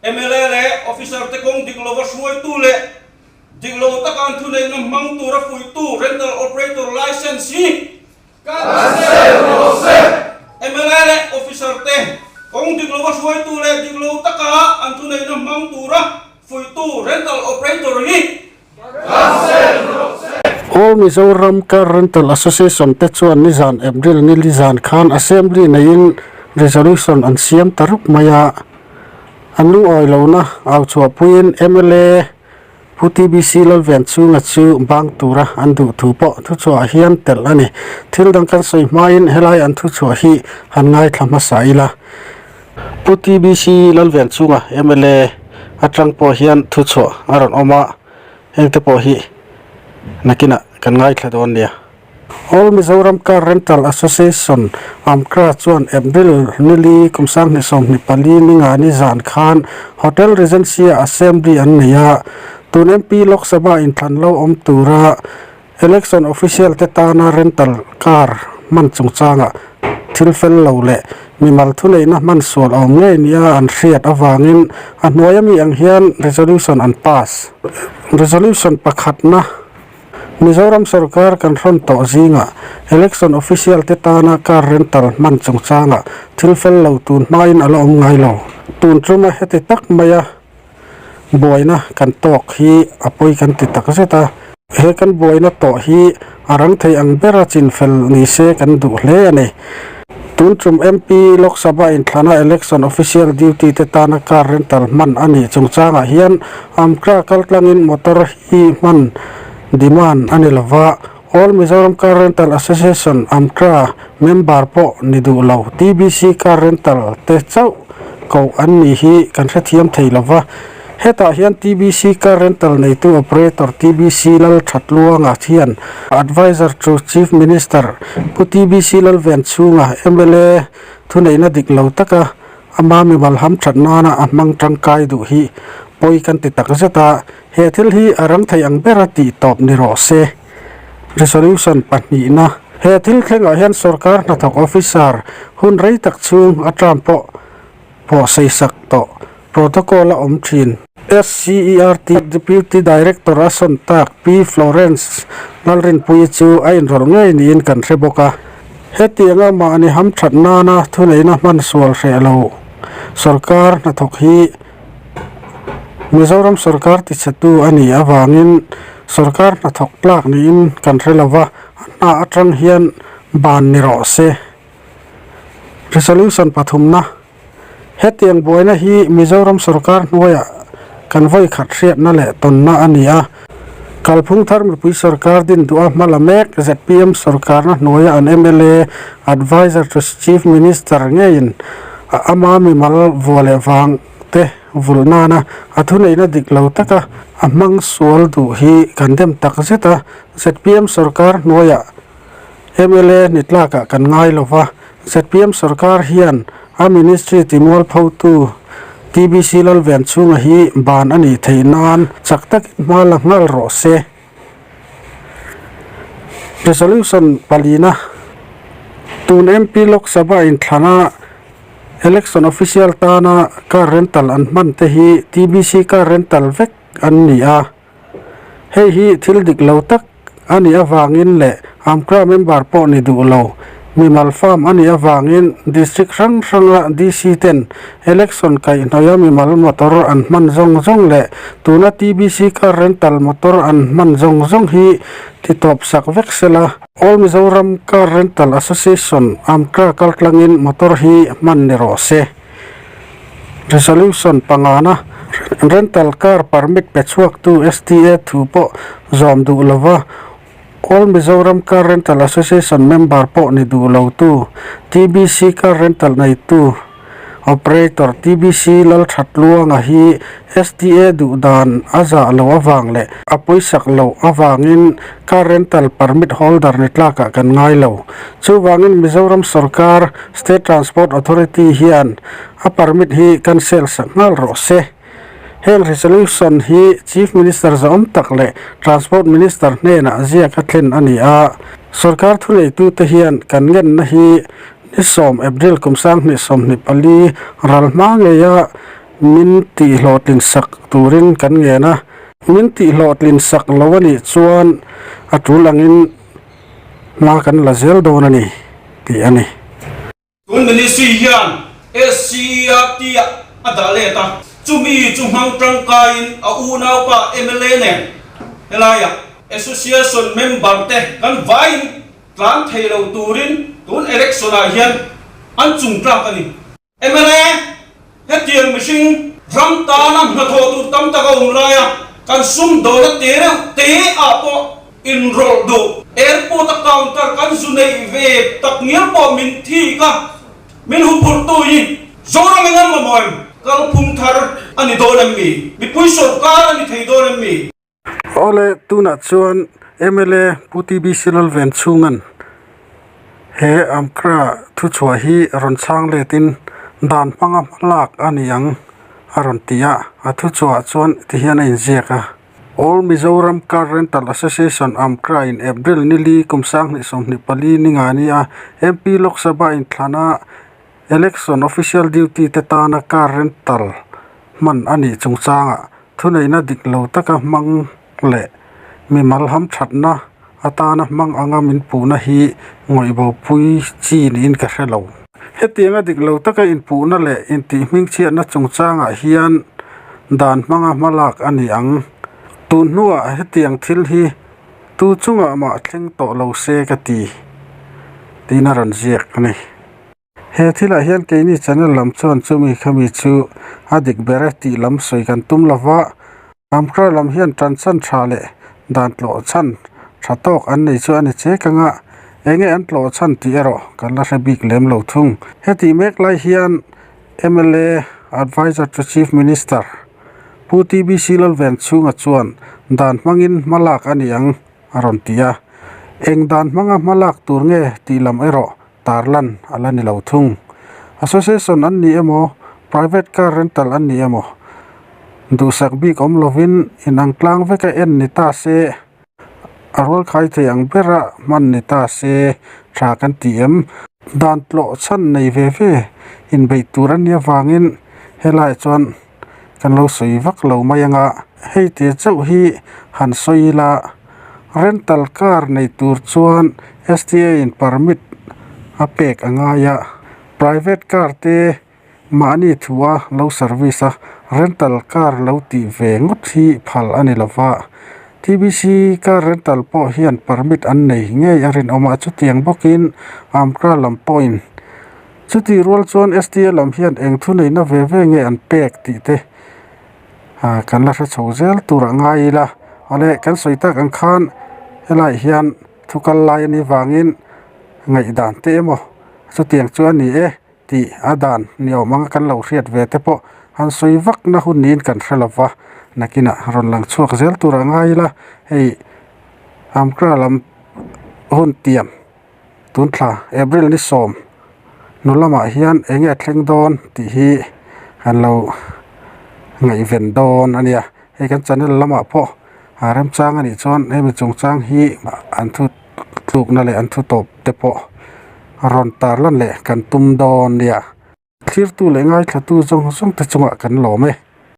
Mla leh officer te kawng dik lova hruaitu leh dik lo taka an thuneihna hmang tura fuihtu rental operator licence hi cancel rawh se. Mla leh officer te kawng dik lova hruaitu leh dik lo taka an thuneihna hmang tura fuihtu rental operator hi All Mizoram Car Rental Association te chuan nizan April ni lizan khan Assembly neiin resolution an siam ta rup mai a, an lungawi lohna au chhuahpuiin mla Pu TBC Lalvenchhunga chu bang tura an duh thu pawh thuchhuah hian telh a ni. Thil dang kan sawi hmain helai an thuchhuah hi han ngaithla hmasa ila. Pu TBC Lalvenchhunga mla atang pawh hian thuchhuah a rawn awm a, hengte pawh hi nakinah kan ngaithla dawn nia. All Mizoram Car Rental Association, AMCRA, chuan April nili kum 2024 ningani zan khan Hotel Regency-ah Assembly an nei a, tun MP Lok Sabha inthlan lo awm tura Election official te tana rental car hman chungchangah thil fel lo leh mimal thuneihna hman sual awm ngei nia an hriat avangin a hnuai ami ang hian resolution an pass. Resolution pakhatna, Mizoram sorkar kan hrawn tawh zingah election official te tana car rental hman chungchangah thil fel lo tun hmain a la awm ngai lo. Tun tuma heti tak maia Buaina kan tawk hi a pawi kan ti tak zet a, he kan buaina tawh hi a rang thei ang bera chinfel ni se kan duh hle a ni. Tun tum MP Lok Sabha inthlana election official duty te tana car rental hman a nih chungchangah hian AMCRA kaltlangin motor hi hman demand a ni lova, All Mizoram Car Rental Association, AMCRA, member pawh ni duh lo TBC Car Rental te chauh koh an nih hi kan hrethiam thei lo va. Hetah hian TBC Car Rental neitu operator TBC Lalthatluanga hian Adviser to Chief Minister Pu TBC Lalvenchhunga mla thuneihna dik lo taka ama mimal hamthat nana a hmang tangkai duh hi pawi kan ti takzet a. He thil hi a rang thei ang bera tih tawp ni rawh se. Resolution pahnihna. He thil thlengah hian sorkar hnathawk officer hun rei tak chhung a term pawh pawh seisak tawh protocol a awm thin. SCERT Deputy Director a sawn tak Pi Florence Lalrinpuii chu a inrawlh ngei niin kan hre bawk a. Hetianga mahni hamthat nana thuneihna hman sual hreh lo sorkar hnathawk hi Mizoram sorkar tichhetu a nih avangin sorkar hnathawk tlak niin kan hre lo va, a hna atang hian ban ni rawh se. Resolution pathumna, Hetiang buaina hi Mizoram sorkar hnuaiah kan vawi khat hriatna leh tawnna a ni a. Kalphung thar mipui sorkar din duha hma la mek zpm sorkarna hnuaia an mla Adviser to Chief Minister ngeiin a ama mimal vua leh vang te vulh nana a thuneihna dik lo taka a hmang sual duh hi kan dem tak zet a, zpm sorkar hnuaiah mla ni tlakah kan ngai lo va, zpm sorkar hian a ministry timualphotu TBC Lalvenchhunga hi ban a nih theih nan chak takin hma la nghal rawh se. Resolution palina, Tun MP Lok Sabha inthlana Election Official tana car rental an hman te hi TBC car rental vek an ni a. Hei hi thil dik lo tak a nih avangin leh AMCRA member pawh ni duh lo, mimal farm a nih avangin District hrang hranga DC ten election kaihhnawih a mimal motor an hman zawng zawng leh tuna TBC car rental motor an hman zawng zawng hi ti tawp sak vek sela. All Mizoram Car Rental Association, AMCRA, kaltlangin motor hi hman ni rawh se. Resolution pangana Rental car permit pe chhuaktu STA thu pawh zawm duh lova All Mizoram Car Rental Association member pawh ni duh lotu TBC Car Rental neitu Operator TBC Lalthatluanga hi STA duh dan a zah loh avang leh a pawisak loh avangin car rental permit holder ni tlakah kan ngai lo. Chuvangin Mizoram sorkar State Transport Authority hian a permit hi cancel sak nghal rawh se. Heng resolution hi Chief Minister zahawm tak leh Transport Minister hnenah ziak a thlen a ni a. Sorkar thuneitute hian kan ngenna hi Ni 10 April kum 2024 ral hma ngeia min tihhlawhtlin sak turin kan ngen a, min tihhlawhtlin sak lo a nih chuan a tul angin hma kan la zel dawn a ni tih a ni. Tun Ministry hian SCERT ah a dah let a, chumi chu hmang tangkaiin a unaupa mla nen helaiah Association member te kan vaiin tlan thei lo turin tun election ah hian an chung tlak a ni. Mla, hetiang mihring ram tana hnathawh tur tam tak a awm laia kan sumdawna te reuh te ah pawh Inrawlh duh. Airport a counter kan zu neih ve tak ngial pawh min thik a, min huphurhtu hi Zoram eng em amaw em? Kalphung thar a ni dawn em mi? Mipui sawrkar a ni thei dawn em mi? Awle, tunah chuan mla Pu TBC Lalven chhunga'n he Amkra thuchhuah hi rawn chhang letin dan hmanga hmalak a ni ang a rawn ti a, a thuchhuahah chuan tihian a inziak a. All Mizoram Car Rental Association, AMCRA, in April ni li kum 2024 ni nga ni a MP Lok Sabha inthlana Election Official Duty te tana car rental hman a nih chungchangah thuneihna dik lo taka hmang leh mimal hamthatna atana hmang anga min puhna hi ngawihbopui chi niin ka hre lo. Hetianga dik lo taka inpuhna leh intihhmingchhiatna chungchangah hian dan hmanga hmalak a ni ang. Tun hnuah hetiang thil hi tu chungah mah thleng tawh lo se ka ti, tiin a rawn ziak a ni. He thilah hian keini channel lam chuan chumi khami chu a dik ber e tih lam sawi kan tum lo va, Amkra lam hian tan chan tha leh dan tlawh chhan tha tawk an nei chu a ni chek ang a, enge an tlawh chhan tih erawh kan la hre bik lem lo thung. Hetih mek lai hian mla Adviser to Chief Minister Pu TBC Lalvenchhunga chuan dan hmangin hma lak a ni ang a rawn ti a, eng dan hmanga hma lak tur nge tih lam erawh tarlan a la ni lo thung. Association an ni emaw, private car rental an ni emaw, duhsak bik awm lovin inang tlang veka en ni ta se, a rual khai thei ang bera hman ni ta se tha kan ti em? Dan tlawh chhan nei ve ve inbeih tur a nia vangin helaiah chuan kan lo sawi vak lo mai anga hei te chauh hi han sawi ila rental car nei tur chuan S_T_A in permit a pek a ngai a private car te mahni thua lo service a rental car lo tih ve ngawt hi phal a ni lova T_B_C car rental pawh hian permit an nei ngei a rinawm a chutiang bawkin Amkra lam pawhin. Chutih rual chuan STA lam hian eng thuneihna ve ve nge an pek tih te kan la hre chho zel tur a ngai ila. Awle kan sawi tak ang khan helaiah hian thu kal lai a nih vangin ngaihdan te emaw chutiang chu a ni e tih a dan ni awm anga kan lo hriat ve te pawh han sawi vak na hun niin kan hre lova nakinah rawn lang chhuak zel tur a ngai ila hei Amkra lam hun tiam. Tun thla April ni sawm hnu lamah hian eng nge thleng dawn tih hi kan lo ngaihven dawn a nia hei kan channel lamah pawh a remchang a nih chuan hemi chungchang hi an thu tlukna leh an thu tawp te pawh rawn tarlan leh kan tum dawn nia. Thlirtu leh ngaithlatu zawng zawng te chungah kan lawm e.